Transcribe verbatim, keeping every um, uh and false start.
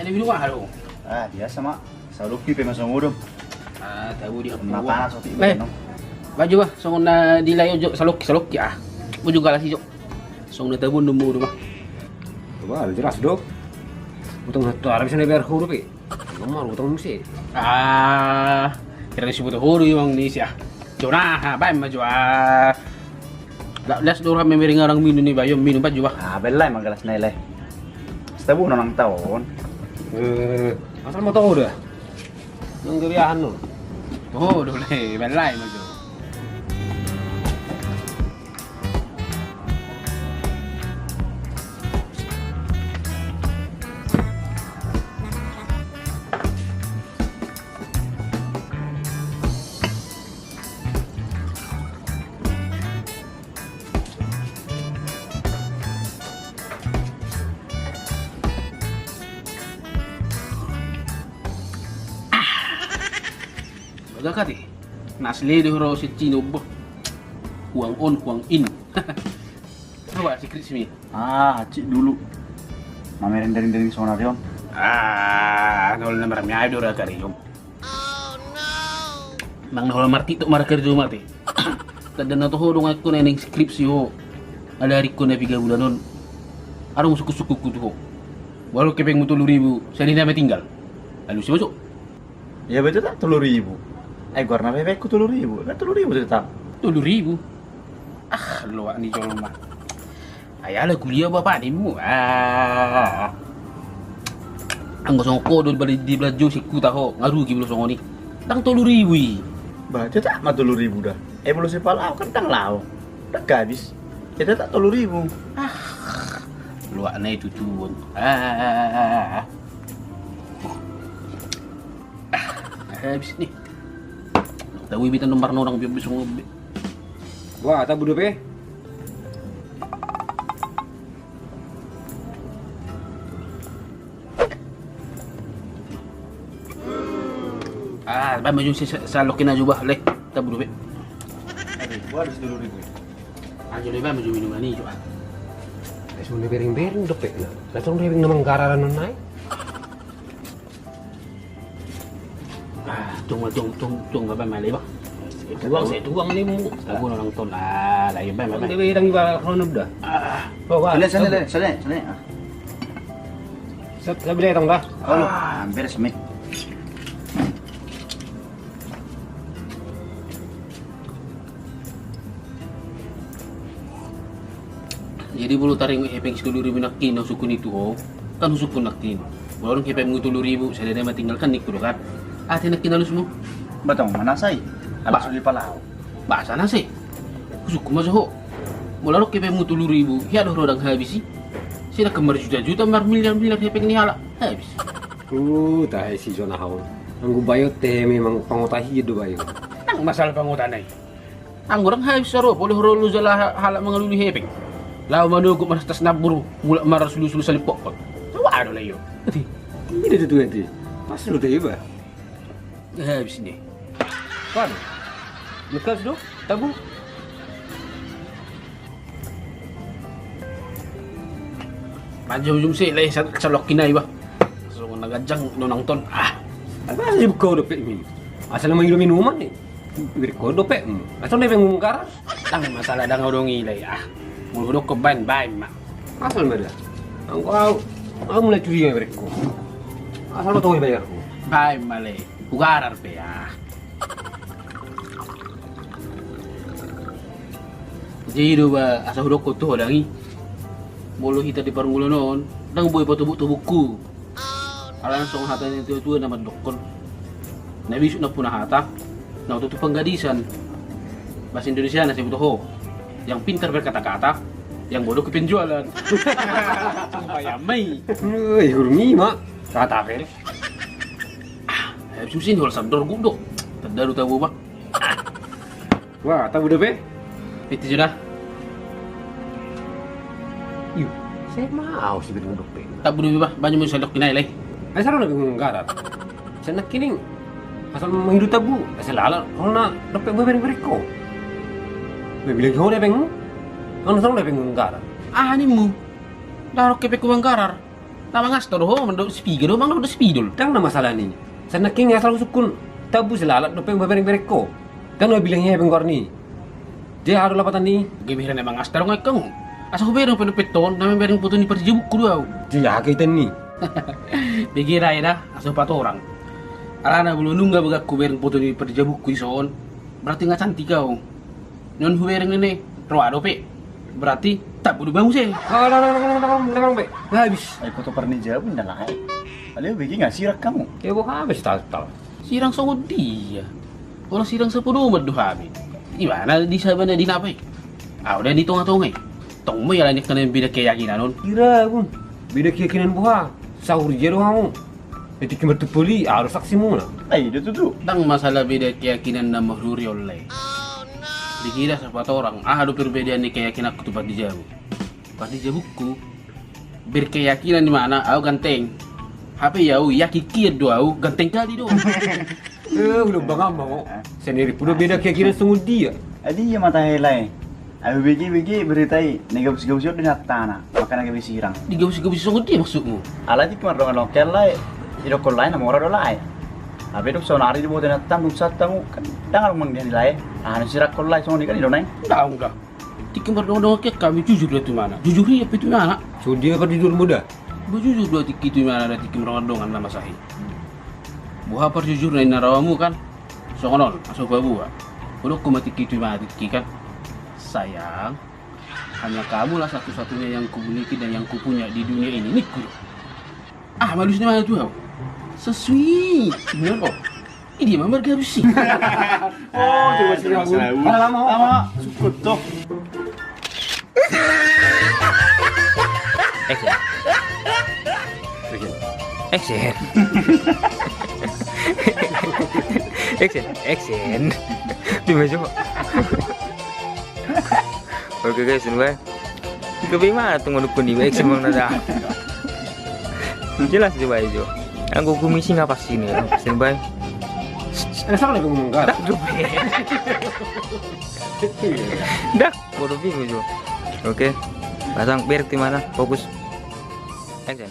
Ini minum aha do? Ah, biasa ma. Saloki pe masongodom. Ah, tahu di apa? Panas otik. Eh, baju bah, songon na di layo jo saloki, saloki ah. Baju galas ijo. Songon na tabun nemu do bah. Coba jelas do. Utang satu arah bisa neber huru pe. Nomor utang musi. Ah, kira si butuh huru emang ni si ah. Jona ha, baen ma jo ah. Las do roham memiring orang minum ni bayo minum bah jo bah. Ah, belai ma galas nai lai. Setabu nonang taon. Eh, asal mau tahu dah. Nang geriahan no. Oh, dole belai ma jo. Bagak ate. Nasle do ro si Cino bo. Huang on, huang in. Coba si Krismi. Ah, cik dulu. Mamereng dari dari sonarion. Ah, nol nomor mi ayo do ra karium. Mang na holan martituk markerja mate. Tanda na toho donganku na ning skripsi ho. Ala riko na piga bulan on. Adong sukku-sukku tu ho. Walau kepengmu tolu ribu, sadi nama tinggal. Lalu si masuk. Iya betul tak tolu ribu. Eh gua na bebekku tolu ribu. Kan tolu ribu tetap. Tolu ribu. Ah, loak ni jolma. Ai ala kuliah bapak nimu. Ah. Anggo songon kodol bali di belajo si kuta ho ngarugi bulu songon i. Dang tolu ribu i. Baca tak ma tolu ribu dah. Eh bulu si palau kan dang lao. Dah habis. Kita tak tolu ribu. Ah. Loak na itu tuon. Ah. Ah, habis ni. Tahu bitan nomor norang biar bisa ngombe. Wah, tabu dope. Ah, ba maju si salokin aja bah le. Tabu dope. Aduh, gua ada sepuluh ribu. Aja le ba maju minuman i juga. Sudah bereng-bereng dope na. Langsung bereng nama gararan nai. Ah, tung, tung, tung, tung, apa male bah? Tuang, saya tuang ni mu. Aku nonton lah, lah ya bah, bah. Dia bilang ibarat kono dah. Ah, oh, wah. Sana, sana, sana, sana. Set, saya beli tong dah. Halo. Ah, beres mi. Jadi bulu taring hepeng sitolu ribu nangkin na husungkun i tu ho, kan husungkun nangkin. Bulu adong hepengmu tolu ribu, sada nama tinggal kan ningku do kan. Ate nangkin alusmu. Batang mana sai? Alas di palau. Bahasa nasi. Husungkun ma jo ho. Bulu adong hepengmu tolu ribu, hea do ro dang habis i. Sai dang marjuta-juta marmiliar-miliar hepeng ni halak. Habis. Uh, tahe si Jona hau. Anggo bayo te memang pangotahi do bayo. Nang masalah pangota nai. Anggo dang habis saro, boleh ro lu jala halak mangalului hepeng. Laho manogot marastas nabur, mulak marasulu-sulu salipokkon. Coba ado lah iyo. Ati, ini tutu ati. Pas lu teh iba. Habis ni. Kan? Lekas do, tabu. Manjum-jum si, lai salokin na iba. Songon na ganjang nonangton. Ah. Apa sih buka dope mi? Asal nama ido minuman ni. Berko dope. Asal na pengung karas. Dang masalah dang odong ilai ah. Mulu dok baen baen ma. Asal ma da. Anggo au, au mulai curiga berko. Asal ma tong ibayarku. Baen ma le. Hugarar pe ah. Jadi do ba asa hudok tu ho dang i. Molo hita di parunggulan on, dang boi patubuk-tubukku. Alana songon hata ni tua-tua na mandokkon. Na bisuk na puna hata, na oto tu panggadisan. Bahasa Indonesia na sebut ho. Yang pintar berkata-kata, yang bodoh kepenjualan. Bayamai. Woi, hurungi ma. Kata apa ini? Ah, habis musim hol sandor gudok. Terdadu tabu bah. Wah, tabu dope? Itu sudah. Iyo, saya mau si bingung dope. Tabu dope bah, banyak mau selok kinai leh. Ai saro na bingung garar. Sana kining. Asal menghidup tabu, asal ala kau na dope gue beri beriko. Gue bilang kau dia bingung. Kau na saro na bingung garar. Ah, animu. Darok ke bingung garar. Na mangastor ho, mandok si piga do, mandok si pidol. Ndang na masalah ni. Sai nangkin asal husungkun. Tabu si lalat dope mabereng-bereng ho. Ndang na bilang ia bengkor ni. Dia aha do lapatan ni. Gabe hira na mangastor ngai kamu. Asa hubereng pe dope ton, na mabereng foto ni parjabukku do au. Dia aha kaitan ni. Bege da, asa patorang. Alana molo nunga bagakku bereng foto ni parjabukku dison. Berarti nga cantik au. Non hubereng nene, roa dope. Berarti tabu do bamu se. Ah, dang, dang, dang, dang, dang, dang, be. Habis. Ai foto parni jabu nda lae. Alai bege nga sirang kamu. Ya bo habis tal tal. Sirang songon dia. Ora sirang sapodoman do hami. Imana di sabana di nape. Au da di tonga-tonga i. Tong mo ia lain kana beda keyakinan on. Ira bun. Beda keyakinan boha. Sahur dia do hamu. Etik martumpoli, aro saksi muna. Ai do tutu. Ndang masalah beda keyakinan na marhuri on lae. Dikira sapatorang, aha do perbedaan ni keyakinanku tu pardijabu. Pardijabuku berkeyakinan di mana au ganteng. Hape ia au yakin kian do au ganteng kali do. Eh, udah bang ama kok. Sendiri pun beda keyakinan songon dia. Adi ia mata helai. Ai bege-bege berita i, na gabus-gabus i on do ni hatana, makana gabe sirang. Digabus-gabus songon dia maksudmu? Alai tingki mardongan-dongan ke lae, idokkon lae na mora do lae. Hape dok saonari diboto ni hatana dung sahat hamu, kan ndang adong mangido ni lae. Aha na sirangkon lae songon i kan i do naeng. Ndang da. Tingki mardongan-dongan ke hami jujur do tu imana. Jujur ia pe tu imana. Songon dia parjujurmu da? Bujujur do tingki tu imana da tingki mardongan-dongan na masa i. Boha parjujurna inna rawamu kan? Songon on, asa hupaboa. Hudok ma tingki tu imana tingki kan? Sayang, hanya kamulah satu-satunya yang kumiliki dan yang kupunya di dunia ini, ningku do. Ah, malus ni mana tu au? So sweet. Bener kok. Ini mah marga besi. Oh, coba sih. Lama, lama. Sukut tuh. Action. Action. Action. Action. Action. Di mana coba? Oke guys, stand by. Iko be ima tu ngolukku ni, action bang nada. Jelas coba ijo. Anggo gumisi nga pasti ni, stand by. Ada salah lagi ngomong kan? Dak, dak. Dak, bodo bingung jo. Oke. Pasang berek di mana? Fokus. Action.